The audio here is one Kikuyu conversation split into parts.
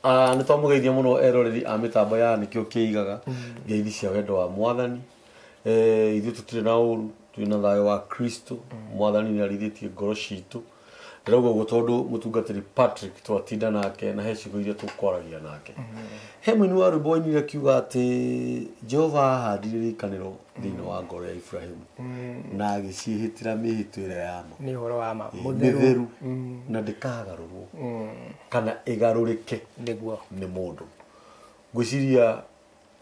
Nĩ twamũgeithia mũno eroreri a mĩtambo ya nĩkĩo kĩigaga ngeithi cia wendo wa mwathani. Ithuĩ tũtirĩ na ũru, twĩ na thayũ wa Kristo. Mwathani nĩ arithĩtie ngoro citũ. Ndĩrauga ũguo tondũ mũtungatĩri Patrick twatinda nake na he ciugo iria tũkwaragia nake. He mũini wa rwĩmbo wainire akiuga atĩ Jehova ahandire rĩkanĩro thĩinĩ wa ngoro ya Ibrahimu na agĩciĩhĩtĩra mĩhĩtwa ĩrĩa ya ma Nĩ ũhoro wa ma. Mũtheru. Mĩtheru na ndĩkagarũrwo kana ĩgarũrĩke Nĩguo. nĩ mũndũ. Ngwĩciria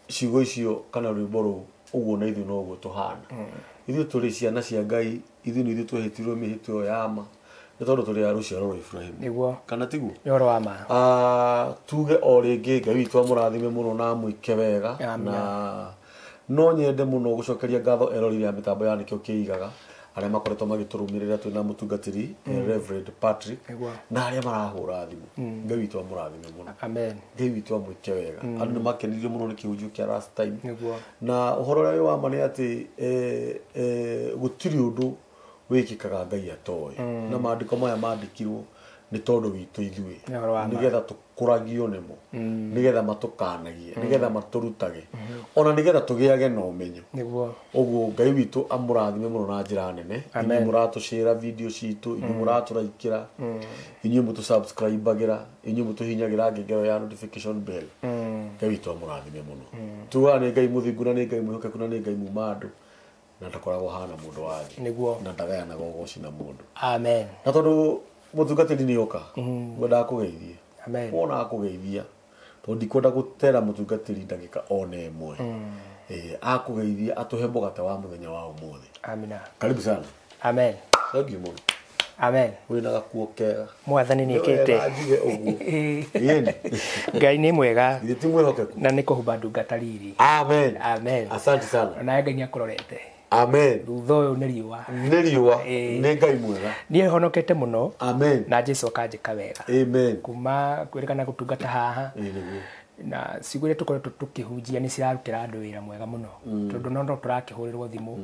ciugo icio kana rwĩmbo rũu ũguo na ithuĩ noguo tũhana. Ithuĩ tũrĩ ciana cia Ngai, ithuĩ nĩ ithuĩ twehĩtirwo mĩhĩtwa ĩyo ya ma nĩ tondũ tũrĩ a rũciaro rwa Ibrahimu. Nĩguo. Kana tiguo? Nĩ ũhoro wa ma. Tuge o rĩngĩ Ngai witũ amũrathime mũno na amwĩke wega. Amen. Na no nyende mũno gũcokeria ngatho eroreri a mĩtambo ya nĩkĩo kĩigaga arĩa makoretwo magĩtũrũmĩrĩra twĩna mũtungatĩri Reverend Patrick Nĩguo. na arĩa marahũra thimũ. Ngai witũ amũrathime mũno. Amen. Ngai witũ amwĩke wega. Andũ nĩ makenirio mũno nĩ kĩhunjio kĩa last time. Nĩguo. Na ũhoro ũrĩa wĩ wa ma nĩ atĩ gũtirĩ ũndũ wĩkĩkaga Ngai atoĩ. Na maandĩko maya mandĩkirwo nĩ tondũ witũ ithuĩ. Nĩ ũhoro wa ma. Nĩgetha tũkũragio nĩmo. Nĩgetha matũkanagie, nĩgetha matũrutage. Ona nĩgetha tũgĩage na ũmenyo. Nĩguo. Ũguo Ngai witũ amũrathime mũno na njĩra nene. Amen. Inyuĩ mũratũcĩra video citũ, inyuĩ mũratũraikĩra, inyuĩ mũtũsubscribagĩra, inyuĩ mũtũhinyagĩra ngengere ya notification bell. Ngai witũ amũrathime mũno. Tugaga nĩ Ngai mũthingu na nĩ Ngai mwĩhokeku na nĩ Ngai muma andũ na ndakoragwo hana mũndũ wa thĩ. Nĩguo. Na ndagayanaga ũgoci na mũndũ. Amen. Na tondũ mũtungatĩri nĩ oka, ngwendaga kũgeithia. Amen. Wona akũgeithia tondũ ndikwenda gũtera mũtungatĩri ndagĩka ona ĩmwe. Akũgeithia atũhe mũgate wa mũthenya wa ũmũthĩ. Amina. Karibu sana. Amen. Thank you mũno. Amen. Wĩna gakuo kega. Mwathani nĩ ekĩte. Wega njuge ũguo. Ĩni. Ngai nĩ mwega Githĩ ti mwĩhokeku? na nĩ kũhumba ndungata riri. Amen. Amen. Asante sana. Onawe Ngai nĩ akũrorete. Amen. Thutha ũyũ nĩ riũa. Nĩ riũa. Nĩ Ngai mwega. Niĩ honokete mũno Amen. na Jesu akanjĩka wega. Amen. Kuma kwĩrĩkana gũtungata haha Ĩĩ nĩguo. na ciugo iria tũkoretwo tũkĩhunjia nĩ cirarutĩra andũ wĩra mwega mũno tondũ no tũrakĩhũrĩrwo thimũ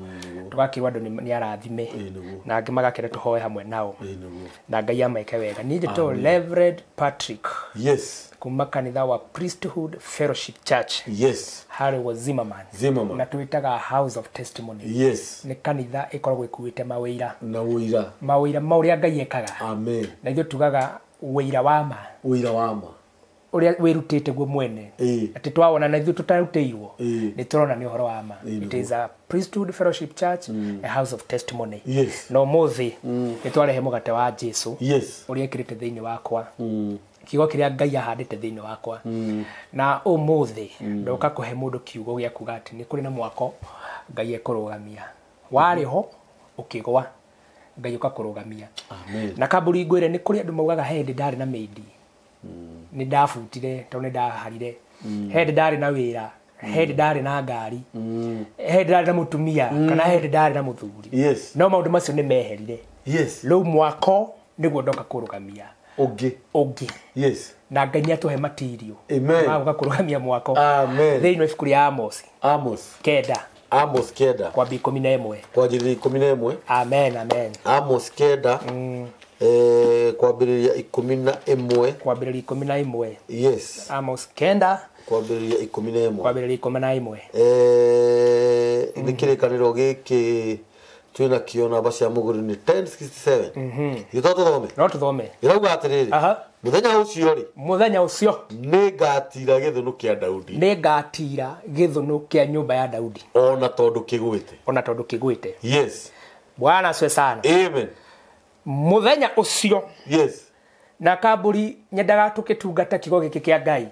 tũgakĩrwo andũ nĩ arathime Ĩĩ nĩguo. na angĩ magakĩra tũhoe hamwe nao Ĩĩ nĩguo. na Ngai ameke wega. Niĩ njĩtagwo Reverend Patrick Yes. kuma kanitha wa Priesthood Fellowship Church Yes. harĩ wa Zimmerman. Zimmerman. Na twĩtaga House of Testimony. Yes. Nĩ kanitha ĩkoragwo ĩkuĩte mawĩra Na ũira. mawĩra ma ũrĩa Ngai ekaga. Amen. Na ithuĩ tugaga wĩira wa ma Ũira wa ma. ũrĩa wĩrutĩte guo mwene. Ĩĩ. Atĩ twawona na ithuĩ tũtarutĩirwo Ĩĩ. nĩ tũrona nĩ ũhoro wa ma. Ĩĩ, It is a Priesthood Fellowship Church, a house of testimony. Yes. Na ũmũthĩ nĩ twarehe mũgate wa Jesu Yes. ũrĩa ekĩrĩte thĩinĩ wakwa. Kiugo kĩrĩa Ngai ahandĩte thĩinĩ wakwa. Na ũmũthĩ ndoka kũhe mũndũ kiugo gĩa kuga atĩ nĩ kũrĩ na mwako Ngai ekũrũgamia. Warĩ ho ũkĩgwa, Ngai ũkakũrũgamia. Amen. Na kamburi ngwĩre nĩ kũrĩ andũ maugaga he hĩndĩ ndarĩ na mĩindi. Nĩ ndabutire tondũ nĩ ndaharire. He hĩndĩ ndarĩ na wĩra, he hĩndĩ ndarĩ na ngari, he hĩndĩ ndarĩ na mũtumia kana he hĩndĩ ndarĩ na mũthuri. Yes. No maũndũ macio nĩ meherire. Yes. Rĩu mwako nĩguo ndoka kũrũgamia Ũngĩ. ũngĩ. Yes. Na Ngai nĩ atũhe matirio Amen. ma gũka kũrũgamia mwako. Amen. Thĩinĩ wa ibuku rĩa Amos Amos. 9 Amos 9. kwambia 11. Kwanjĩrĩria 11. Amen, amen. Amos 9. Kwambĩrĩria 11. Kwambĩrĩria 11. Yes. Amos 9 Kwambĩrĩria 11. kwambĩrĩria 11. Nĩ kĩrĩkanĩro gĩkĩ twĩna kĩo namba cia mũgũri nĩ 1067. Githĩ to tũthome? No tũthome. Ĩrauga atĩrĩrĩ. Aha. Mũthenya ũcio rĩ, Mũthenya ũcio nĩ ngatira gĩthũnũ kĩa Daudi nĩ ngatira gĩthũnũ kĩa nyũmba ya Daudi ona tondũ kĩgwĩte. ona tondũ kĩgwĩte. Yes. Bwana asifiwe sana. Amen. Mũthenya ũcio Yes. na kamburi nyendaga tũkĩtungata kiugo gĩkĩ kĩa Ngai.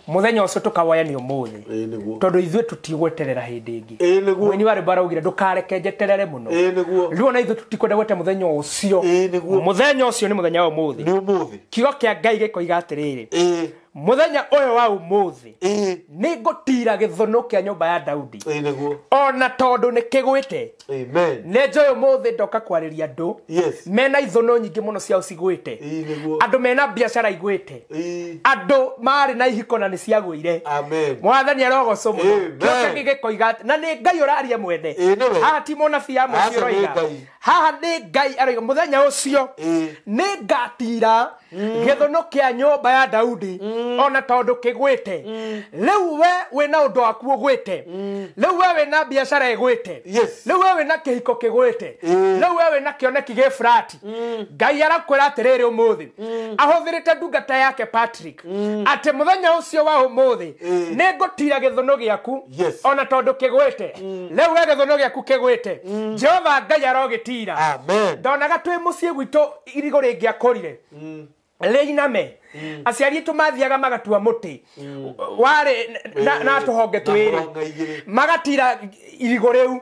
Mũthenya ũcio tũkawoya nĩ ũmũthĩ. Ĩĩ nĩguo. Tondũ ithuĩ tũtigweterera hĩndĩ ĩngĩ. Ĩĩ nĩguo. Mũini wa rwĩmbo araugire ndũkareke njeterere mũno. Ĩĩ nĩguo. Rĩu ona ithuĩ tũtikwenda gwete mũthenya ũcio. Ĩĩ nĩguo. Mũthenya ũcio nĩ mũthenya wa ũmũthĩ. Nĩ ũmũthĩ. Kiugo kĩa Ngai gĩkoiga atĩrĩrĩ. Ĩĩ. Mũthenya ũyũ wa ũmũthĩ Ĩĩ. nĩ ngũtira gĩthũnũ kĩa nyũmba ya Daudi Ĩĩ nĩguo. ona tondũ nĩ kĩgwĩte. Amen. Nĩ njũĩ ũmũthĩ ndoka kwarĩria andũ Yes. mena ithũnũ nyingĩ mũno ciao cigwĩte. Ĩĩ nĩguo. Andũ mena biacara igwĩte. Ĩĩ. Andũ marĩ na ihiko na nĩ ciagũire. Amen. Mwathani arogocwo mũno. Amen. Kĩo kĩngĩ gĩkoiga atĩ na nĩ Ngai ũraria mwene. Ĩĩ nĩwe. Haha ti mũnabii Amos Aca nĩ ũroiga. Ngai. Haha nĩ Ngai aroiga mũthenya ũcio nĩ ngatira gĩthũnũ kĩa nyũmba ya Daudi ona tondũ kĩgwĩte. Rĩu we wĩna ũndũ waku ũgwĩte, rĩu we wĩna biacara ĩgwĩte, rĩu we wĩna kĩhiko kĩgwĩte, rĩu we wĩna kĩoneki gĩ flat. Ngai arakwĩra atĩrĩrĩ ũmũthĩ ahũthĩrĩte ndungata yake Patrick atĩ mũthenya ũcio wa ũmũthĩ nĩ ngũtira gĩthũnũ gĩaku ona tondũ kĩgwĩte. Rĩu we gĩthũnũ gĩaku kĩgwĩte, Jehova Ngai arogĩtira. Amen. Ndonaga twĩ mũciĩ gwitũ irigũ rĩngĩakũrire rĩiname, aciari aitũ mathiaga magatua mũtĩ warĩ na tũhonge twĩrĩ, magatira irigũ rĩu,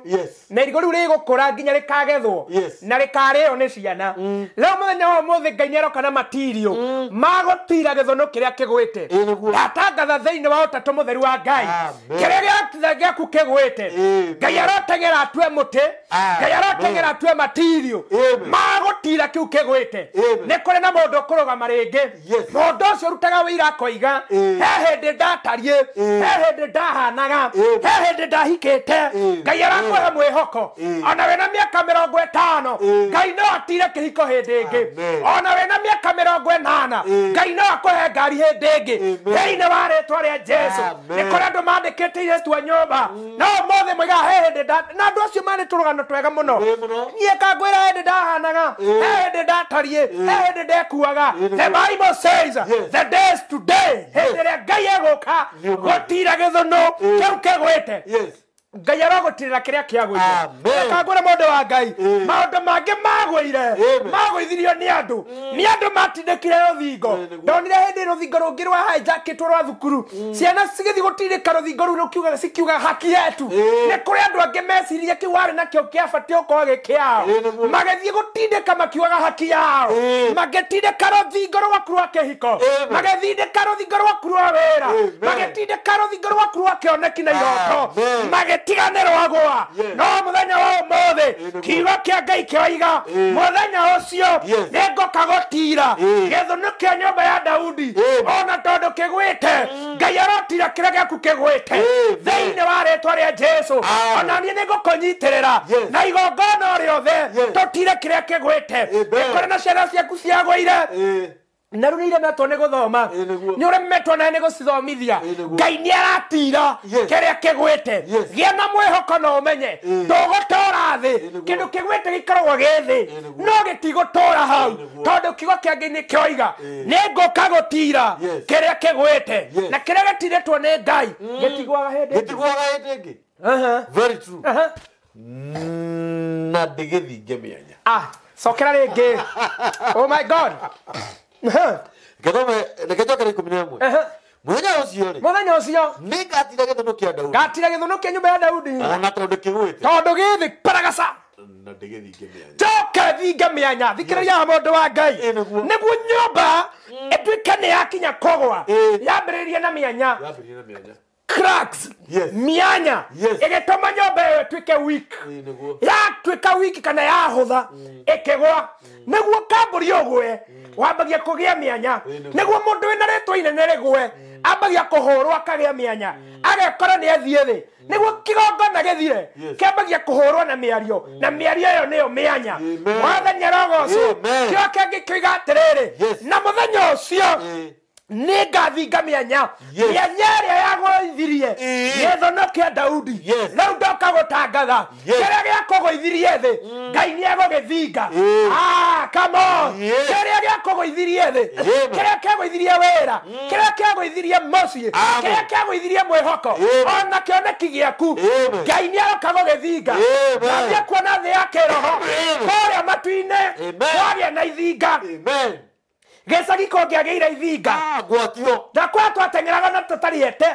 na irigũ rĩu rĩgũkũra nginya rĩkagethwo na rĩkarĩo nĩ ciana. Rĩu mũthenya wa ũmũthĩ Ngai nĩaroka na matirio magũtira gĩthũnũ kĩrĩa kĩgwĩte. Ndatangatha thĩinĩ wa ũtatũ mũtheru wa Ngai, kĩrĩa gĩaku kĩgwĩte, Ngai aroteng'era atue mũtĩ, Ngai aroteng'era atue matirio magũtira kĩu kĩgwĩte. Nĩ kũrĩ na mũndũ ũkũrũgama rĩngĩ, mũndũ ũcio ũrutaga wĩira akoiga he hĩndĩ ndatariĩ, he hĩndĩ ndahanaga, he hĩndĩ ndahikĩte. Ngai arakũhe mwĩhoko ona wĩna mĩaka 50, Ngai no atire kĩhiko hĩndĩ ĩngĩ. Ona wĩna mĩaka 80, Ngai no akũhe ngari hĩndĩ ĩngĩ thĩinĩ wa rĩtwa rĩa Jesu. Nĩ kũrĩ andũ mandĩkĩte irĩtu a nyũmba no ũmũthĩ moigaga he hĩndĩ na andũ acio marĩ tũrũgano twega mũno. Niĩ kangwĩra hĩndĩ ndahanaga, he hĩndĩ ndatariĩ, he hĩndĩ ndekuaga. The Bible says the days today, hĩndĩ ĩrĩa Ngai egũka gũtira gĩthũnũ kĩu kĩgwĩte. Ngai arogũtirĩra kĩrĩa kĩagũire. Kangwĩra mũndũ wa Ngai, maũndũ mangĩ magũire magũithirio nĩ andũ, nĩ andũ matindĩkire rũthingo. Ndonire hĩndĩ rũthingo rũngĩ rwa hijackĩtwo rwa thukuru, ciana cigĩthiĩ gũtindĩka rũthingo rũu rũkiuga, cikiuga haki yetu. Nĩ kũrĩ andũ angĩ mecirie kĩu warĩ nakĩo kĩabatiĩ gũkorwo gĩ kĩao, magĩthiĩ gũtindĩka makiugaga haki yao, magĩtindĩka rũthingo rwaku rwa kĩhiko, magĩtindĩka rũthingo rwaku rwa wĩra, magĩtindĩka rũthingo rwaku rwa kĩoneki na iroto, magĩtiganĩrwo agũa. No mũthenya wa ũmũthĩ kiugo kĩa Ngai kĩoiga mũthenya ũcio nĩ ngũka gũtira gĩthũnũ kĩa nyũmba ya Daudi ona tondũ kĩgwĩte. Ngai arotira kĩrĩa gĩaku kĩgwĩte thĩinĩ wa rĩtwa rĩa Jesu. Ona niĩ nĩ ngũkũnyitĩrĩra na igongona rĩothe tũtire kĩrĩa kĩgwĩte. Nĩ kũrĩ na ciana ciaku ciagũire na rĩu nĩ iremetwo nĩ gũthoma, nĩ ũremetwo nawe nĩ gũcithomithia. Ngai nĩ aratira kĩrĩa kĩgwĩte. Gĩa na mwĩhoko na ũmenye ndũgũtũra thĩ. Kĩndũ kĩgwĩte gĩkoragwo gĩ thĩ no gĩtigũtũra hau, tondũ kiugo kĩa Ngai nĩ kĩoiga nĩ ngũka gũtira kĩrĩa kĩgwĩte, na kĩrĩa gĩtirĩtwo nĩ Ngai gĩtigũaga hĩndĩ ĩngĩ. Gĩtigũaga hĩndĩ ĩngĩ. Very true. Na ndĩgĩthinge mĩanya. Cokera rĩngĩ. Oh my God. Reke njokere 11. Mũthenya ũcio rĩ, mũthenya ũcio nĩ ngatira gĩthũnũ kĩa Daudi, ngatira gĩthũnũ kĩa nyũmba ya Daudi ona tondũ kĩgwĩte, tondũ gĩthĩ paragasa, na ndĩgĩthinge mĩanya. Njoke thinge mĩanya. Thikĩrĩria mũndũ wa Ngai, nĩguo nyũmba ĩtuĩke nĩ yakinya kũgwa, yambĩrĩrie na mĩanya, cracks, mĩanya ĩgĩtũma nyũmba ĩyo ĩtuĩke weak. Yatuĩka weak kana yahũtha ĩkĩgwa. Nĩguo kambũri ũgwe wambagia kũgĩa mĩanya, nĩguo mũndũ wĩna rĩtwa inene rĩgwe ambagia kũhũrwo akagĩa mĩanya, agekora nĩ athiĩ thĩ. Nĩguo kĩgongona gĩthire kĩambagia kũhũrwo na mĩario, na mĩario ĩyo nĩyo mĩanya. Mwathani arogocwo. Kĩo kĩngĩ kĩoiga atĩrĩrĩ, na mũthenya ũcio nĩ ngathinga mĩanya, mĩanya ĩrĩa yagũithirie gĩthũnũ kĩa Daudi. Rĩu ndoka gũtangatha kĩrĩa gĩakũgũithirie thĩ, Ngai nĩ egũgĩthinga. Come on. Kĩrĩa gĩakũgũithirie thĩ, kĩrĩa kĩagũithirie wĩra, kĩrĩa kĩagũithirie mũciĩ, kĩrĩa kĩagũithirie mwĩhoko, ona kĩoneki gĩaku, Ngai nĩ aroka gũgĩthinga. Ndathiĩ kuona thĩ ya kĩroho kũrĩa matu-inĩ kwagĩa na ithinga. Gĩcagi kũngĩagĩire ithinga, ndakwa twateng'eraga na tũtariete,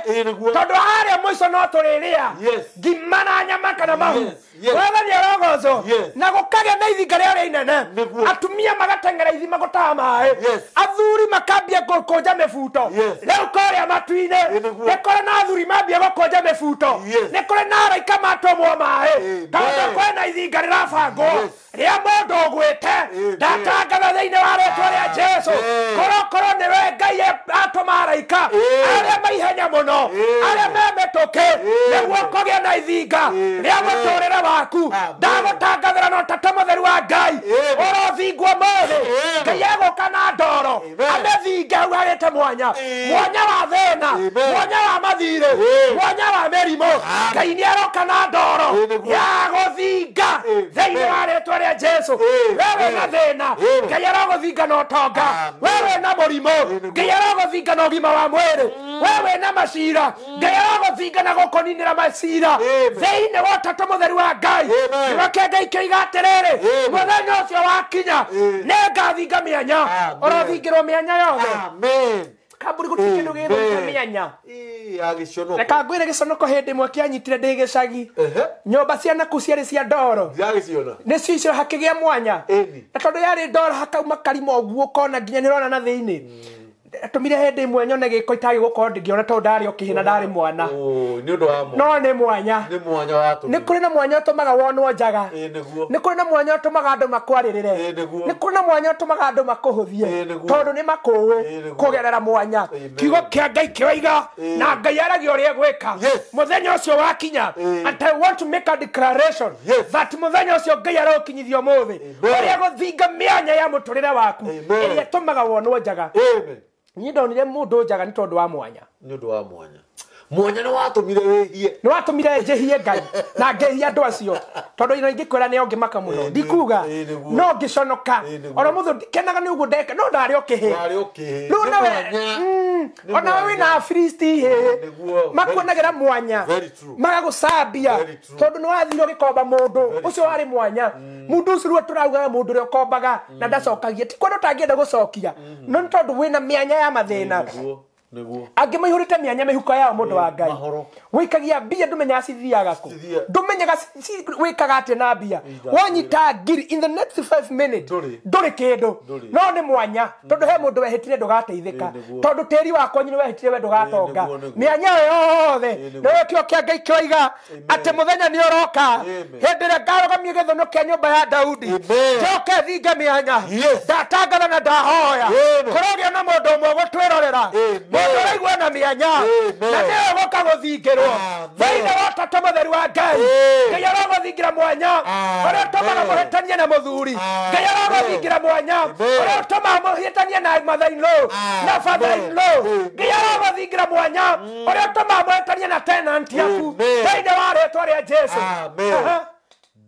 tondũ harĩa mũico no tũrĩrĩa ngima na nyama kana mahu. Mwathani arogocwo. Na gũkagĩa na ithinga rĩarĩ inene, atumia magateng'era ithima gũtaha maĩ, athuri makambia gũkũnja mĩbuto. Rĩu kũrĩa matu-inĩ nĩ kũrĩ na athuri mambia gũkũnja mĩbuto, nĩ kũrĩ na araika matũmwo maĩ, tondũ kwĩna ithinga rĩrabangwo rĩa mũndũ ũgwĩte. Ndatangatha thĩinĩ wa rĩtwa rĩa Jesu, Korokoro nĩwe Ngai atũma araika arĩa maihenya mũno, arĩa memĩtũkĩ, nĩguo kũgĩa na ithinga rĩa mũtũrĩre waku. Ndagũtangathĩra na ũtatũ mũtheru wa Ngai ũrothingwo mũthĩ. Ngai egũka na ndoro amĩthinge hau hagĩte mwanya, mwanya wa thĩna, mwanya wa mathirĩ, mwanya wa mĩrimũ. Ngai nĩaroka na ndoro ya gũthinga thĩinĩ wa rĩtwa rĩa Jesu. Wewe na thĩna, Ngai arogũthinga na ũtonga. Wewe na mũrimũ, Ngai arogũthinga na ũgima wa mwĩrĩ. Wewe na macira, Ngai arogũthinga na gũkũninĩra macira thĩinĩ wa ũtatũ mũtheru wa Ngai. Nĩgũkĩ Ngai kĩoiga atĩrĩrĩ, mũthenya ũcio wakinya nĩngathinga mĩanya. Ũrothingĩrwo mĩanya yothe. Kamburi gũtirĩ kĩndũ gĩthũkia mĩanya. Reka ngwĩre gĩconoko hĩndĩ ĩmwe kĩanyitire ndĩ gĩcagi. Nyũmba cia naku ciarĩ cia ndoro, nĩcio icio hakĩgĩa mwanya, na tondũ yarĩ ndoro hakauma karima ũguo ũkona nginya nĩũrona na thĩinĩ. Atũmire hĩndĩ ĩmwe nyone gĩko itagĩ gũkorwo ndingĩona tondũ ndarĩ o kĩhĩ na ndarĩ mwana. No nĩ mwanya. Nĩ kũrĩ na mwanya ũtũmaga wonwo njaga. Nĩ kũrĩ na mwanya ũtũmaga andũ makwarĩrĩre. Nĩ kũrĩ na mwanya ũtũmaga andũ makũhũthie tondũ nĩ makũĩ kũgerera mwanya. Kiugo kĩa Ngai kĩoiga na Ngai aragia ũrĩa egwĩka mũthenya ũcio wakinya. And I want to make a declaration that mũthenya ũcio Ngai arokinyithia ũmũthĩ ũrĩa gũthinga mĩanya ya mũtũrĩre waku ĩrĩa ĩtũmaga wonwo njaga. Niĩ ndonire mũndũ njaga nĩ tondũ wa mwanya. Nĩ ũndũ wa mwanya. Mwanya nĩ watũmire wĩhie. Nĩ watũmire njĩhie Ngai na ngĩhia andũ acio tondũ ino ingĩkwĩra nĩ ongĩmaka mũno ndikuga no ngĩconoka. Ona mũthũ ndikenaga nĩ ũguo ndeka no ndarĩ o kĩhĩ. Rĩu nawe ona we wĩna Afilisti hĩ makuonagĩra mwanya magagũcambia tondũ nĩ wathire ũgĩkomba mũndũ ũcio warĩ mwanya. Mũndũ ũcio rĩu tũraugaga mũndũ ũrĩa ũkombaga na ndacokagia ti kwenda ũtangĩenda gũcokia no nĩ tondũ wĩna mĩanya ya mathĩna. Angĩ maihũrĩte mĩanya mĩhuko yao mũndũ wa Ngai. Wĩikagia mbia ndũmenyaga cithiaga kũ, ndũmenyaga wĩkaga atĩa na mbia. Wanyita ngiri in the next 5 minutes ndũrĩ kĩndũ. No nĩ mwanya tondũ he mũndũ wehĩtire ndũgateithĩka, tondũ tĩri wakwa nĩ wehĩtire we ndũgatonga. Mĩanya yothe nĩwe kĩo kĩa Ngai kĩoiga atĩ mũthenya nĩ ũroka hĩndĩ ĩrĩa ngarũgamia gĩthũnũ kĩa nyũmba ya Daudi njoke thinge mĩanya. Ndatangatha na ndahoya kũrogĩa na mũndũ ũmwe ũgũtwĩrorera ũraigua na mĩanya na nĩwe gũka gũthingĩrwo thĩinĩ wa ũtatũ mũtheru wa Ngai. Ngai arogũthingira mwanya ũrĩa ũtũmaga mũhĩtanie na mũthuri. Ngai arogũthingira mwanya ũrĩa ũtũmaga mũhĩtanie na mother-in-law na father-in-law. Ngai arogũthingira mwanya ũrĩa ũtũmaga mũhĩtanie na tenant yaku thĩinĩ wa rĩtwa rĩa Jesu.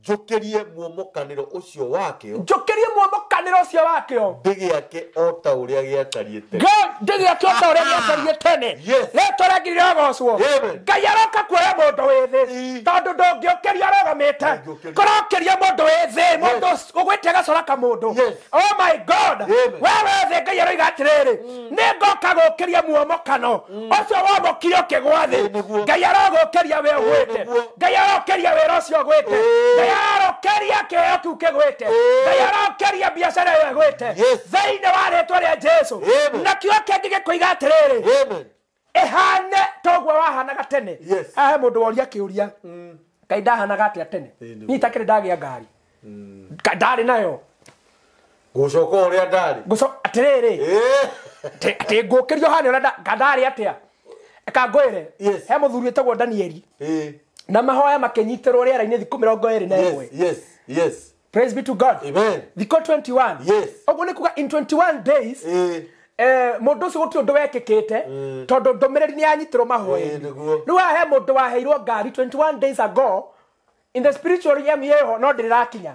Njũkĩrie muomokanĩro ũcio wakĩo. Njũkĩrie muomokanĩro ũcio wakĩo. Ndĩgĩake o ta ũrĩa gĩatariĩ tene. Ndĩgĩake o ta ũrĩa gĩatariĩ tene. Rĩtwa rĩa Ngai rĩrogocwo. Ngai aroka kuoya mũndũ wĩ thĩ tondũ ndũngĩũkĩria arũgamĩte. Kũrokĩria mũndũ wĩ thĩ, mũndũ ũgwĩte gacora ka mũndũ. Oh my God. We wĩ thĩ Ngai aroiga atĩrĩrĩ, nĩngoka gũkĩria muomokano ũcio womokire ũkĩgwa thĩ. Ngai arogũkĩria we ũgwĩte. Ngai arokĩria wĩra ũcio ũgwĩte. Ngai arokeria kĩheo kĩu kĩgwĩte. Ngai arokeria biacara ĩyo ĩgwĩte thĩinĩ wa rĩtwa rĩa Jesu. Na kiugo kĩngĩ gĩkoiga atĩrĩrĩ, ĩhane toguo wahanaga tene. Haha he mũndũ woria kĩũria, Ngai ndahanaga atĩa tene? Niĩ itakĩrĩ ndagĩa ngari ndarĩ nayo ngũcoka ũrĩa ndarĩ atĩrĩrĩ atĩ ngũkĩrio hane ũrĩa ndarĩ atĩa. Eka ngwĩre he mũthuri wĩtagwo Danieli na mahoya makĩnyitĩrwo rĩera-inĩ thikũ 21. Yes, yes. Praise be to God. Amen. Thikũ 21. Yes. Ũguo nĩ kuga in 21 days mũndũ ũcio gũtirĩ ũndũ wekĩkĩte tondũ ndũmĩrĩri nĩ yanyitirwo mahoya-inĩ. Rĩu haha he mũndũ waheirwo ngari 21 days ago in the spiritual realm ĩho no ndĩrakinya.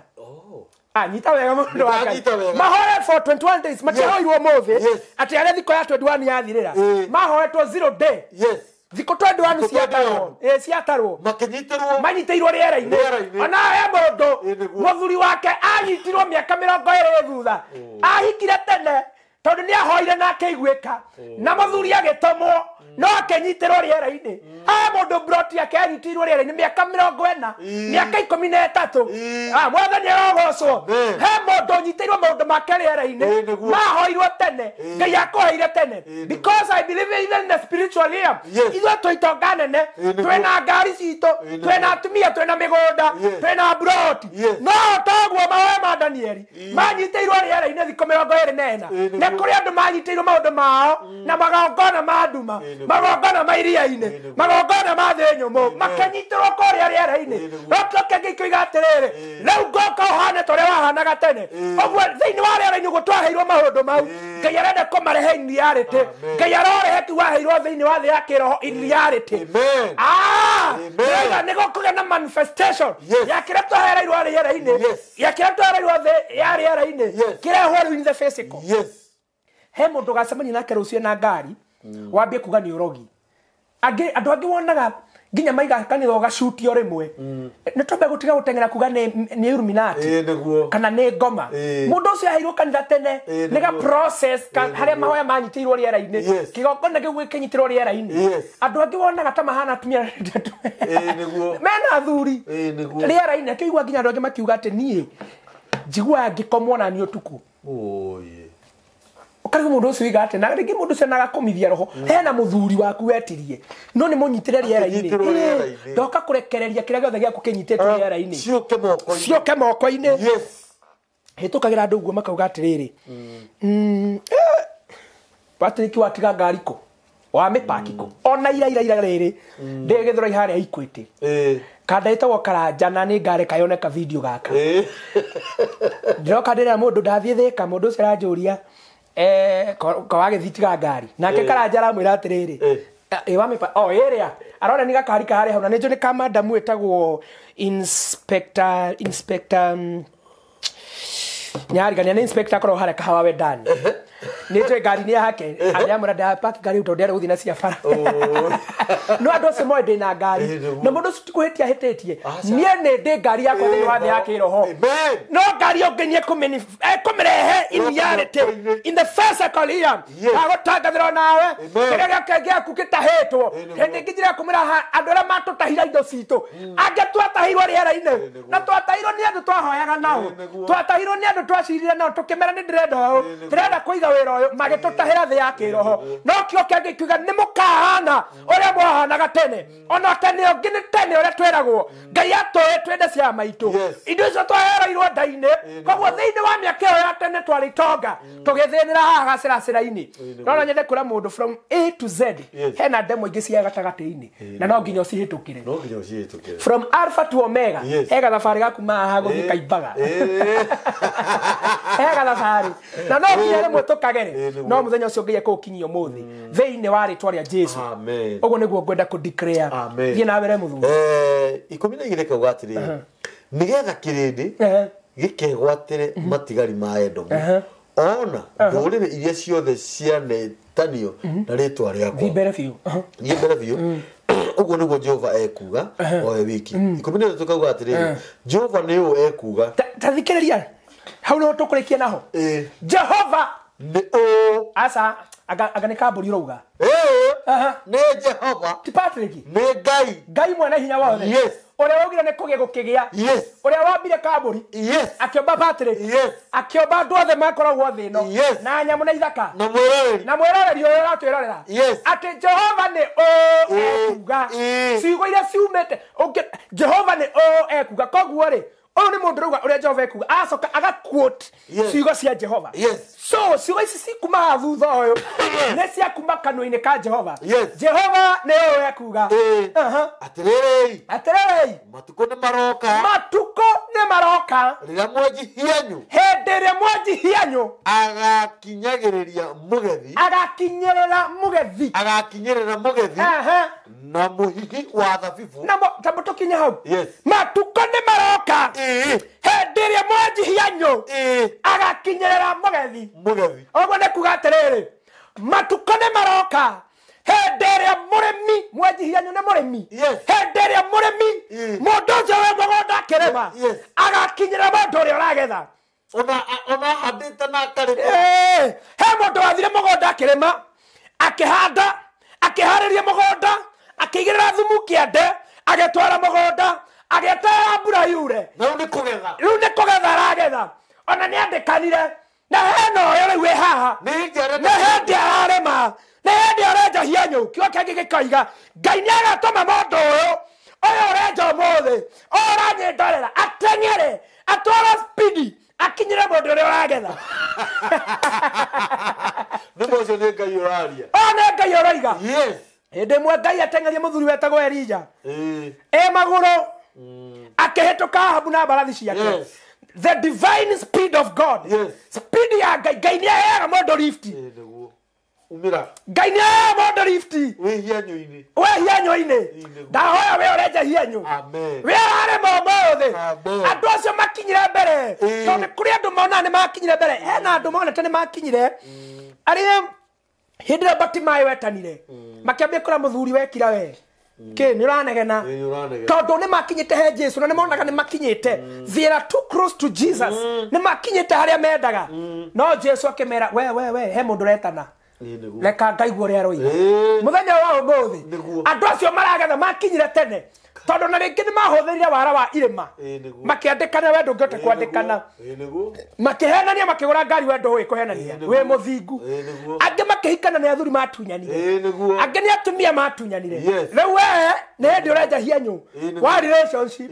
Anyita wega mũndũ wa Ngai. Mahoya for 21 days matiahoirwo ũmũthĩ atĩ arĩa thikũ ya 21 yathirĩra. Mahoetwo 0 day. Yes. Thikũ 21 ciatarwo. Ciatarwo. Makĩnyitĩrwo. Manyitĩirwo rĩera-inĩ. Ona he mũndũ mũthuri wake anyitirwo mĩaka 20 thutha. Ahikire tene tondũ nĩ ahoire na akĩiguĩka. Na mũthuri agĩtũmwo no akĩnyitĩrwo rĩera-inĩ. He mũndũ broti yake anyitirwo rĩera-inĩ mĩaka 40, mĩaka 13. Mwathani arogocwo. He mũndũ ũnyitĩirwo maũndũ make rĩera-inĩ mahoirwo tene. Ngai akũheire tene. Because I believe even in the spiritual realm. Ithuĩ twĩ itonga nene, twĩna ngari citũ, twĩna atumia, twĩna mĩgũnda, twĩna broti. No toguo mahoya ma Danieli manyitĩirwo rĩera-inĩ thikũ 24. Nĩ Nĩ kũrĩ andũ manyitĩirwo maũndũ mao na magongona ma nduma, magongona ma iria-inĩ, magongona ma thĩ nyũmũ, makĩnyitĩrwo kũrĩa rĩera-inĩ. No kĩo kĩngĩ kĩoiga atĩrĩrĩ, rĩu ngoka ũhane ta ũrĩa wahanaga tene. Ũguo thĩinĩ wa rĩera-inĩ ũguo twaheirwo maũndũ mau, Ngai arenda kũmarehe in reality. Ngai arorehe kĩu waheirwo thĩinĩ wa thĩ ya kĩroho in reality. Amen. Nĩgũkũgĩa na manifestation ya kĩrĩa twahereirwo rĩera-inĩ, ya kĩrĩa twahereirwo thĩ ya rĩera-inĩ, kĩrehwo rĩu in the physical. He mũndũ ũgacemania nake rũciũ na ngari, wambie kuga nĩ ũrogi. Angĩ andũ angĩ wonaga nginya maiga kanitha ũgacutio rĩmwe. Nĩ twambe gũtiga gũteng'era kuga nĩ Illuminati kana nĩ ngoma. Mũndũ ũcio aheirwo kanitha tene nĩ ga process harĩa mahoya manyitĩirwo rĩera-inĩ, kĩgongona kĩu gĩkĩnyitĩrwo rĩera-inĩ. Andũ angĩ wonaga ta mahana atumia mena athuri rĩera-inĩ. Akĩigua nginya andũ angĩ makiuga atĩ niĩ njiguaga ngĩkomwo na niĩ ũtukũ. Ũkarigwo mũndũ ũcio oiga atĩ na rĩngĩ mũndũ ũcio nagakomithia roho hena mũthuri waku wetirie no nĩ mũnyitĩre rĩera-inĩ, ndoka kũrekereria kĩrĩa gĩothe gĩaku kĩnyitĩtwo rĩera-inĩ ciũke moko-inĩ. Hĩtũkagĩra andũ ũguo makauga atĩrĩrĩ, Patrick watiga ngari kũ, wamĩpaki kũ, ona ira ira ira rĩrĩ ndĩ Gĩthũrai harĩa Equity, kanda ĩtagwo Karanja na nĩ ngareka yoneka video gaka. Ndĩroka ndĩrera mũndũ ndathiĩ Thĩka, mũndũ ũcio aranjũria ko wagĩthiĩ ngari nake Karanja aramwĩra atĩrĩrĩ, wamĩpa o ĩrĩa arona nĩ gakari karĩa hau na nĩ njũĩ nĩ ka madamu ĩtagwo inspector nyarigania nĩ inspector akoragwo harĩa Kahawa Wendani. Nĩ njũĩ ngari nĩ yake arĩamwĩra ndapaki ngari tondũ ndĩarĩ gũthiĩ na cia bara. No andũ acio moĩ ndĩ na ngari na mũndũ ũcio ti kũhĩtia ahĩtĩtie, niĩ nĩ ndĩ ngari yakwa thĩinĩ wa thĩ ya kĩroho, no ngari ũngĩ nĩ ekũmĩrehe in reality in the physical realm. Agũtangathĩrwo nawe kĩrĩa gĩake gĩaku gĩtahĩtwo. Hĩndĩ ĩngĩ njĩra kũmĩra andũ arĩa matũtahire indo citũ, angĩ twatahirwo rĩera-inĩ na twatahirwo nĩ andũ twahoyaga nao, twatahirwo nĩ andũ twacirire nao tũkĩmera nĩ ndĩrenda ũũ, ndĩrenda kũiga wĩra ũyũ, magĩtũtahĩra thĩ ya kĩroho. No kĩo kĩangĩ kiuga nĩ mũkahana ũrĩa mwahanaga tene, ona tene ũngĩ nĩ tene ũrĩa twĩragwo Ngai atũĩ twende cia maitũ, indo icio twahereirwo nda-inĩ. Koguo thĩinĩ wa mĩaka ĩyo ya tene twarĩ itonga tũgĩthĩnĩra haha gacĩracĩra-inĩ. No nyende kwĩra mũndũ from A to Z hena ndemwa ingĩ cia gatagatĩ-inĩ na no nginya ũcihĩtũkĩre, from Alpha to Omega. He gathabarĩ gaku haha gũthiĩ Kaimbaga, he gathabarĩ na no nginya rĩmwe tũkagere, no mũthenya ũcio Ngai ekũũkinyia ũmũthĩ thĩinĩ wa rĩtwa rĩa Jesu. Ũguo nĩguo ngwenda kũ declare. Thiĩ na mbere mũthuri. 12 kauga atĩrĩrĩ, nĩgetha kĩrĩndĩ gĩkegwatĩre matigari ma Edomu ona ndũrĩrĩ iria ciothe cianetanio na rĩtwa rĩakwa. Thiĩ mbere biũ. Thiĩ mbere biũ. Ũguo nĩguo Jehova ekuga oe wiki. 13 kauga atĩrĩrĩ, Jehova nĩ ũũ ekuga. Ta thikĩrĩria hau nĩho tũkũrĩkia naho. Jehova nĩ ũũ. Aca anga nĩ kambũri ũrauga. Nĩ Jehova ti Patrick, nĩ Ngai, Ngai mwene hinya wothe, ũrĩa waugire nĩ kũgĩa gũkĩgĩa, ũrĩa wambire kambũri akĩũmba Patrick, akĩũmba andũ othe makoragwo thĩ ĩno na nyamũ na ithaka na mwĩroreri, na mwĩroreri ũyũ ũratwĩrorera, atĩ Jehova nĩ ũũ ekuga. Ciugo iria ciumĩte Jehova nĩ ũũ ekuga. Koguo rĩ, ũyũ nĩ mũndũ ũrauga ũrĩa Jehova ekuga, acoka aga quote ciugo cia Jehova. So ciugo ici cikuma haha thutha ũyũ nĩ cia kuma kanua-inĩ ka Jehova. Jehova nĩ ũũ ekuga, atĩrĩrĩ, atĩrĩrĩ, matukũ nĩ maroka, matukũ nĩ maroka, rĩrĩa mwenji hianyu, hĩndĩ ĩrĩa mwenji hianyu agakinyagĩrĩria mũgethi, agakinyĩrĩra mũgethi, agakinyĩrĩra mũgethi na mũhihi wa thabibũ. Na tamba tũkinye hau. Matukũ nĩ maroka hĩndĩ ĩrĩa mwenji hianyu agakinyĩrĩra mũgethi. Ũguo nĩ kuga atĩrĩrĩ, matukũ nĩ maroka hĩndĩ ĩrĩa mũrĩmi, mwenji hianyu nĩ mũrĩmi, hĩndĩ ĩrĩa mũrĩmi mũndũ ũcio wĩ mũgũnda akĩrĩma agakinyĩrĩra mũndũ ũrĩa ũragetha. Ona ahandĩte na akarĩma. He mũndũ wathire mũgũnda akĩrĩma, akĩhanda, akĩharĩria mũgũnda, akĩigĩrĩra thumu kĩande, agĩtwara mũgũnda, agĩeterera mbura yure. Rĩu nĩ kũgetha. Rĩu nĩ kũgetha aragetha. Ona nĩ andĩkanire na hena ũyũ rĩu wĩ haha, nĩ hĩndĩ ararĩma, nĩ hĩndĩ arenja hianyũ. Kiugo kĩngĩ gĩkoiga Ngai nĩ agatũma mũndũ ũyũ ũyũ ũrenja ũmũthĩ, ũyũ ũranyĩndorera, ateng'ere, atware spidi, akinyĩre mũndũ ũrĩa ũragetha. Nĩ ũcio nĩ Ngai ũraria. O nĩ Ngai ũroiga. Yes. Hĩndĩ ĩmwe Ngai ateng'eria mũthuri wetagwo Elija. E magũrũ akĩhĩtũka Ahabu na mbarathi ciake. Yes. The divine speed of God. Yes. Speed ya Ngai. Ngai nĩ aheaga mũndũ lift. Nĩguo. Umĩra. Ngai nĩ aheaga mũndũ lift. Wĩ hianyũ-inĩ. We hianyũ-inĩ. Ndahoya we ũrenja hianyũ. Amen. We ararĩma ũmũthĩ. Amen. Andũ acio makinyire mbere. Tondũ kũrĩ andũ monaga nĩ makinyire mbere. Hena andũ monete nĩ makinyire. Arĩa hĩndĩ ĩrĩa Bartimayo wetanire. Makĩambia kũra mũthuri wekira we. Kĩ nĩ ũranegena. Nĩ ũranegena. Tondũ nĩ makinyĩte he Jesu na nĩ monaga nĩ makinyĩte. They are too close to Jesus. Nĩ makinyĩte harĩa mendaga. No Jesu akĩmera we he mũndũ ũretana. Reka ngaigua ũrĩa aroiga. Mũthenya wa ũmũthĩ andũ acio maragetha makinyire tene. Tondũ na rĩngĩ nĩ mahũthĩrire wara wa irĩma. Makĩandĩkana we ndũngĩhota kwandĩkana. Makĩhenania makĩgũra ngari we ndũĩ kũhenania. Wĩ mũthingu. Angĩ makĩhikana nĩ athuri matunyanire. Angĩ nĩ atumia matunyanire. Rĩu we nĩ hĩndĩ ũrenja hianyũ wa relationship.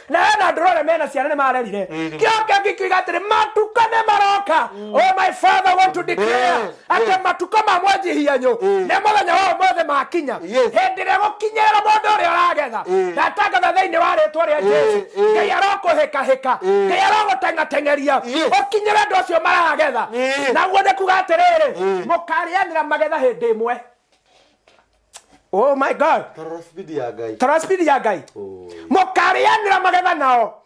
Na hena andũ ũrore mena ciana nĩ marerire. Kĩo kĩngĩ kiuga atĩrĩ matuko nĩ maroka. Oh my father want to declare atĩ matuko ma mwenji hianyũ nĩ mũthenya wa ũmũthĩ makinya. Hĩndĩ ĩrĩa gũkinyĩra mũndũ ũrĩa ũragetha ndatangatha thĩinĩ wa rĩtwa rĩa Jesu. Ngai arokũhĩkahĩka. Ngai arogũteng'ateng'eria. Ũkinyĩre andũ acio maragetha. Naguo nĩ kuga atĩrĩrĩ mũkarĩanĩra magetha hĩndĩ ĩmwe. Oh my God. Speed ya Ngai. Tara speed ya Ngai. Mũkarĩanĩra magetha nao.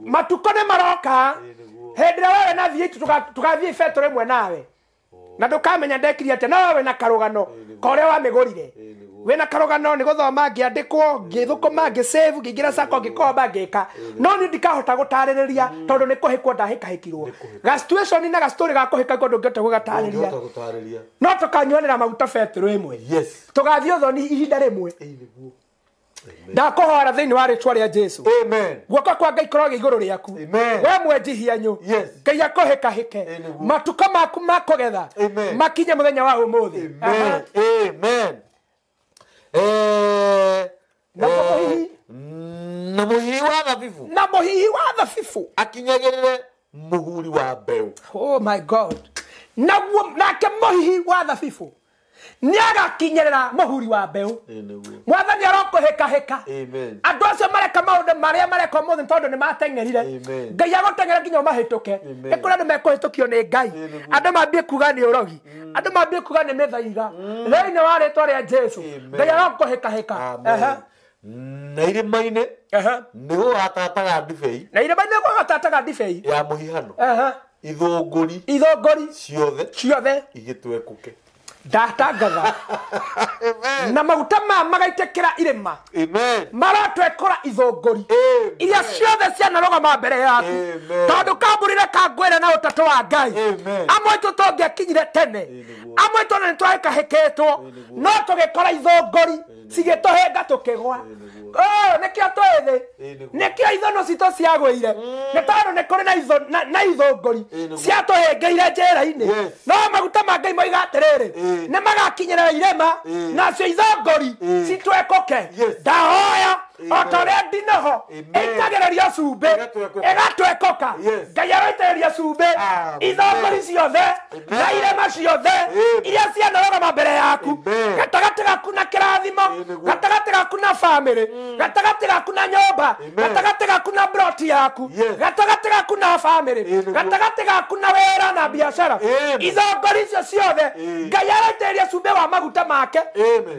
Matuko nĩ maroka. Hĩndĩ ĩrĩa wewe na thiĩ tũgathiĩ betũ rĩmwe nawe. Na ndũkamenya ndekire atĩa no wewe na karũgano ka ũrĩa wamĩgũrire. Wĩna karũgano nĩ gũthoma ngĩandĩkwo ngĩthũkũma ngĩsave ngĩingĩra sacco ngĩkomba ngĩka. No niĩ ndikahota gũtarĩrĩria tondũ nĩ kũhĩkwo ndahĩkahĩkirwo. Ga situation na ga story ga kũhĩka ndũngĩhota gũgatarĩria. No tũkanyuanĩra maguta betũrũ ĩmwe. Yes. Tũgathiĩ ũthoni ihinda rĩmwe. Ndakũhoera thĩinĩ wa rĩtwa rĩa Jesu. Amen. Guoko kwa Ngai kũrogĩa igũrũ rĩaku. Amen. We mwenji hianyũ. Yes. Ngai akũhĩkahĩke. Matuko maku ma kũgetha makinye mũthenya wa ũmũthĩ. Amen. Amen. Na mũhihi wa thabibu. Na mũhihi wa thabibu akinyagĩrĩre mũhuri wa mbeũ. Oh my God. Nake mũhihi wa thabibu nĩagakinyĩrĩra mũhuri wa mbeũ. Mwathani arokũhĩkahĩka. Andũ acio mareka maũndũ marĩa mareka ũmũthĩ tondũ nĩ mateng'erire. Ngai agũteng'era nginya ũmahĩtũke. Nĩ kũrĩ andũ mekũhĩtũkio nĩ Ngai. Andũ mambie kuga nĩ ũrogi. Andũ mambie kuga nĩ mĩthaiga. Thĩinĩ wa rĩtwa rĩa Jesu. Ngai arokũhĩkahĩka. Na irĩma-inĩ nĩ gũgatataga ndibei. Na irĩma-inĩ nĩ gũgatataga ndibei ya mũhihano. Ithũngũri ciothe igĩtwekũke. Ndatangatha na maguta ma magaitĩkĩra irĩma. Maratwekũra ithũngũri iria ciothe cianarũgama mbere yaku. Tondũ kamburire kangwĩre na ũtatũ wa Ngai. Amwe aitũ tũngĩakinyire tene. Amwe aitũ ona nĩtwahĩkahĩkĩtwo no tũgĩkora ithũngũri cigĩtũhĩnga tũkĩgwa. Nĩkĩo twĩ thĩ. Nĩkĩo ithũnũ citũ ciagũire. Nĩ tondũ nĩ kũrĩ na ithũngũri ciatũhĩngĩire njĩra-inĩ. No maguta ma Ngai moiga atĩrĩrĩ nĩ magakinyĩra irĩma nacio ithũngũri citwekũke. Ndahoya o ta ũrĩa ndinoho ĩitagĩrĩrio cumbĩ ĩgatwekũka. Ngai aroitĩrĩria cumbĩ ithũngũri ciothe na irĩma ciothe iria cianarũgama mbere yaku. Gatagatĩ gaku na kĩrathimo, gatagatĩ gaku na famĩlĩ, gatagatĩ gaku na nyũmba, gatagatĩ gaku na broti yaku, gatagatĩ gaku na famĩlĩ, gatagatĩ gaku na wĩra na biacara. Ithũngũri icio ciothe Ngai aroitĩrĩria cumbĩ wa maguta make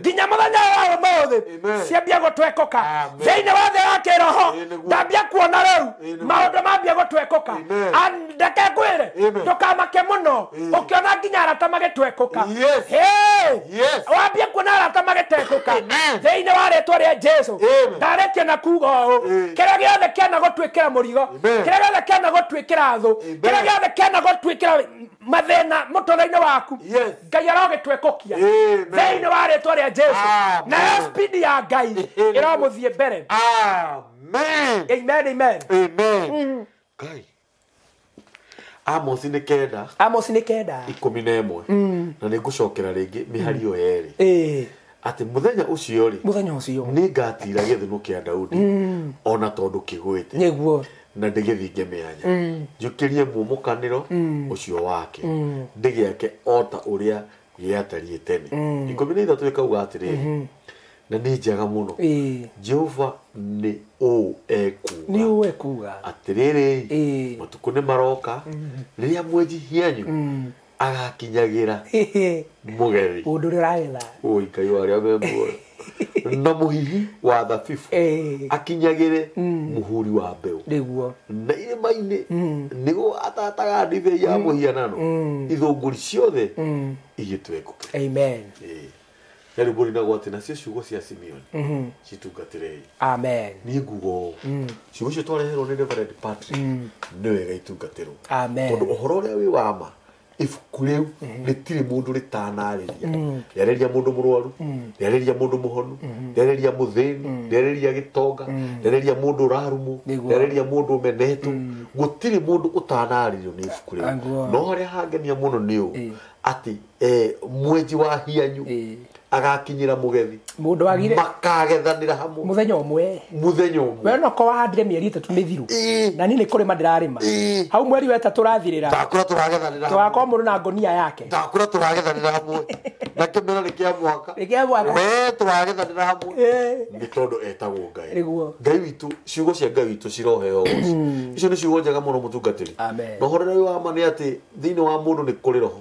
nginya mũthenya wa ũmũthĩ ciambia gũtwekũka. Thĩinĩ wa thĩ ya kĩroho ndambia kuona rĩu maũndũ mambia gũtwekũka. Ndeke ngwĩre ndũkamake mũno ũkĩona nginya arata magĩtwekũka. Wambie kuona arata magĩtwekũka thĩinĩ wa rĩtwa rĩa Jesu. Ndarĩkia na kuga ũũ kĩrĩa gĩothe kĩana gũtuĩkĩra mũrigo, kĩrĩa gĩothe kĩana gũtuĩkĩra thũ, kĩrĩa gĩothe kĩana gũtuĩkĩra mathĩna mũtũrĩre-inĩ waku Ngai arogĩtwekũkia thĩinĩ wa rĩtwa rĩa Jesu. Nayo speed ya Ngai ĩromũthiĩ mbere. Amen. Amen, amen. Amen. Ngai. Amosi nĩ 9. Amosi nĩ 9. 11. Na nĩ ngũcokera rĩngĩ mĩhari ĩyo yerĩ. Atĩ mũthenya ũcio rĩ, mũthenya ũcio nĩ ngatira gĩthũnũ kĩa Daudi ona tondũ kĩgwĩte. Nĩguo. Na ndĩgĩthinge mĩanya njũkĩrie mumokanĩro ũcio wake ndĩgĩake o ta ũrĩa gĩatariĩ tene. 13 ĩkauga atĩrĩrĩ, na nĩ njega mũno, Jehova nĩ ũũ ekuuga, nĩ ũũ ekuuga atĩrĩrĩ, matukũ nĩ maroka rĩrĩa mwenji hianyu agakinyagĩra mũgethi, mũndũ ũrĩa ũragetha, oi Ngai wa arĩa me muoyo, na mũhihi wa thabibu akinyagĩre mũhuri wa mbeũ, nĩguo, na irĩma-inĩ nĩguo atataga ndibei ya mũhianano, ithũngũri ciothe igĩtwekũke. Amen. Na rĩu mũrinagwo atĩ nacio ciugo cia Simeoni citungatĩrei. Amen. Niĩ nguga ũũ, ciugo icio twareherwo nĩ Reverend Patrick nĩ wega itungatĩrwo, Amen. tondũ ũhoro ũrĩa wĩ wa ma ibuku rĩu rĩtirĩ mũndũ rĩtanarĩria, rĩarĩria mũndũ mũrwaru, rĩarĩria mũndũ mũhonu, rĩarĩria mũthĩni, rĩarĩria gĩtonga, rĩarĩria mũndũ ũrarumwo, rĩarĩria mũndũ ũmenetwo. Gũtirĩ mũndũ ũtanarĩrio nĩ ibuku rĩu. No harĩa hangenia mũno nĩ ũũ atĩ mwenji wa hianyu agakinyĩra mũgethi, mũndũ wagire makagethanĩra hamwe mũthenya ũmwe, mũthenya ũmwe. We no ko wahandire mĩeri 3 mĩthiru, na niĩ nĩ kũrĩma ndĩrarĩma hau mweri wa 3 ũrathirĩra, ndakũra tũragethanĩra, tũgakorwo mũndũ na ngonia yake, ndakũra tũragethanĩra hamwe, na kĩmera nĩ kĩa mwaka, nĩ kĩa mwaka, we tũragethanĩra hamwe, nĩ tondũ etagwo Ngai. Nĩguo. Ngai witũ, ciugo cia Ngai witũ ciroheo ũgoci. Icio nĩ ciugo njega mũno mũtungatĩri. Amen. Na ũhoro ũrĩa wĩ wa ma nĩ atĩ thĩinĩ wa mũndũ nĩ kũrĩ roho,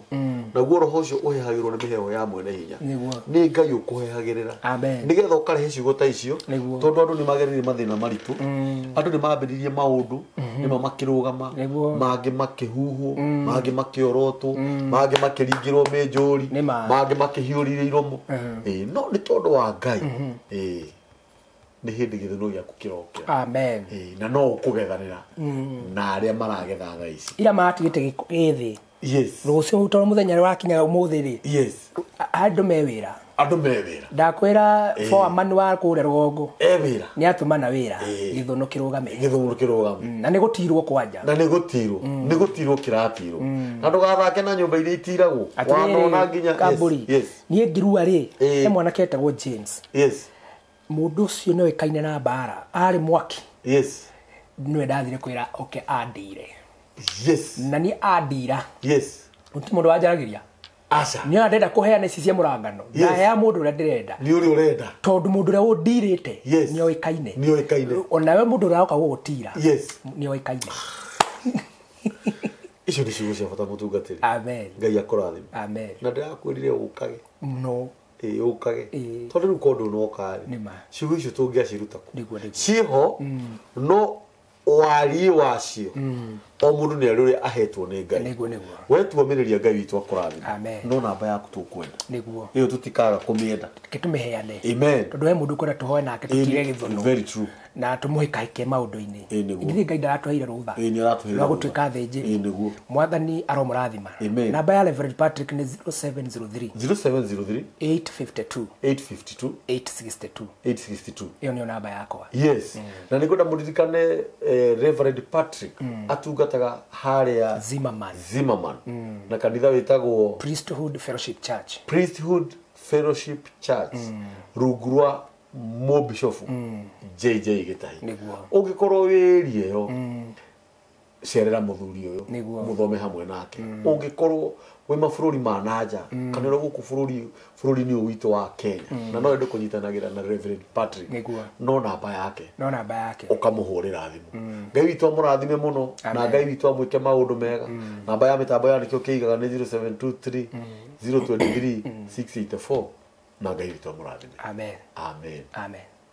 naguo roho ũcio ũhehagĩrwo nĩ mĩheho ya mwene hinya. Nĩguo. Nĩ Ngai ũkũhehagĩrĩra. Amen. Nĩgetha ũkarehe ciugo ta icio, tondũ andũ nĩ magereire mathĩna maritũ, andũ nĩ mambĩrĩirie maũndũ nĩma makĩrũgama, mangĩ makĩhuhwo, mangĩ makĩorotwo, mangĩ makĩringĩrwo mĩnjũri, mangĩ makĩhiũrire iromo. No nĩ tondũ wa Ngai, nĩ hĩndĩ gĩthũnũ gĩaku kĩrokĩra. Amen. Na no ũkũgethanĩra na arĩa maragetha thaa ici. Ira matigĩte gĩthĩ. Yes. Rũciũ tondũ mũthenya wakinya ũmũthĩ rĩ. Yes. Andũ me wĩra. Andũ me wĩra. Ndakwĩra foreman wa kũrĩa rũgongo. E wĩra. Nĩ atũmana wĩra. Gĩthũnũ kĩrũgame. Gĩthũnũ kĩrũgame. Na nĩ gũtirwo kwanja. Na nĩ gũtirwo. Nĩ gũtirwo kĩratirwo. Na ndũgathake na nyũmba iria itiragwo. Wanona nginya. Kambũri. Yes. Niĩ ngirua rĩ, he mwanake etagwo James. Yes. Mũndũ ũcio nĩ oĩkaine na mbara. Arĩ mwaki. Yes. Nĩwe ndathire kwĩra oke andire. Yes. Na niĩ andira. Yes. Gũtirĩ mũndũ wanjaragĩria. Aca. Nĩ ona ndĩrenda kũheana ici cia mũrangano. Ndaheaga mũndũ ũrĩa ndĩrenda. Nĩ ũrĩa ũrenda. Tondũ mũndũ ũrĩa ũndirĩte Yes. nĩ oĩkaine. Nĩ oĩkaine. Onawe mũndũ ũrĩa ũroka gũgũtira. Yes. Nĩ oĩkaine. Icio nĩ ciugo cia bata mũtungatĩri. Amen. Ngai akũrathime. Amen. Na ndĩrakwĩrire ũkage. No. Ũkage. Tondũ rĩu korwo ndũnoka rĩ, ciugo icio tũngĩaciruta kũ? Nĩguo, nĩguo. Ciĩho, no wariĩ wacio o mũndũ nĩ arĩ ũrĩa ahetwo nĩ Ngai. Nĩguo, nĩguo. We tuomĩrĩria Ngai witũ akũrathime. Amen. No namba yaku tũkwenda. Nĩguo. Ĩyo tũtikaga kũmĩenda. Reke tũmĩheane. Amen. Tondũ he mũndũ ũkwenda tũhoe nake tũtire gĩthũnũ. Very true. Na tũmũhĩkahĩke maũndũ-inĩ. Nĩguo. Ithuĩ Ngai ndaratũheire rũtha. Nĩ aratũheire Rwa rũtha. gũtuĩka athĩnjĩri. Nĩguo. Mwathani aromũrathima. Amen. Namba ya Reverend Patrick nĩ 0703. 0703. 852. 852. 862. 862. Ĩyo nĩyo namba yakwa. Yes. Na nĩngwenda mũririkane Reverend Patrick atungataga harĩa Zimmerman. Zimmerman. Na kanitha wĩtagwo Priesthood Fellowship Church. Priesthood Fellowship Church. Rungu rwa mũbishofu JJ Gĩtahi. Nĩguo. Ũngĩkorwo wĩrie ĩyo, cerera mũthuri ũyũ, Nĩguo. mũthome hamwe nake. Ũngĩkorwo wĩ mabũrũri ma nanja, kana ũrĩ gũkũ bũrũri-inĩ ũyũ witũ wa Kenya, na no wende kũnyitanagĩra na Reverend Patrick, Nĩguo. no namba yake. No namba yake. Ũkamũhũrĩra thimũ. Ngai witũ amũrathime mũno, na Ngai witũ amwĩke maũndũ mega. Namba ya mĩtambo ya nĩkĩo kĩigaga nĩ 0723 023 684. Na Ngai witũ amũrathime. Amen. Amen. Amen.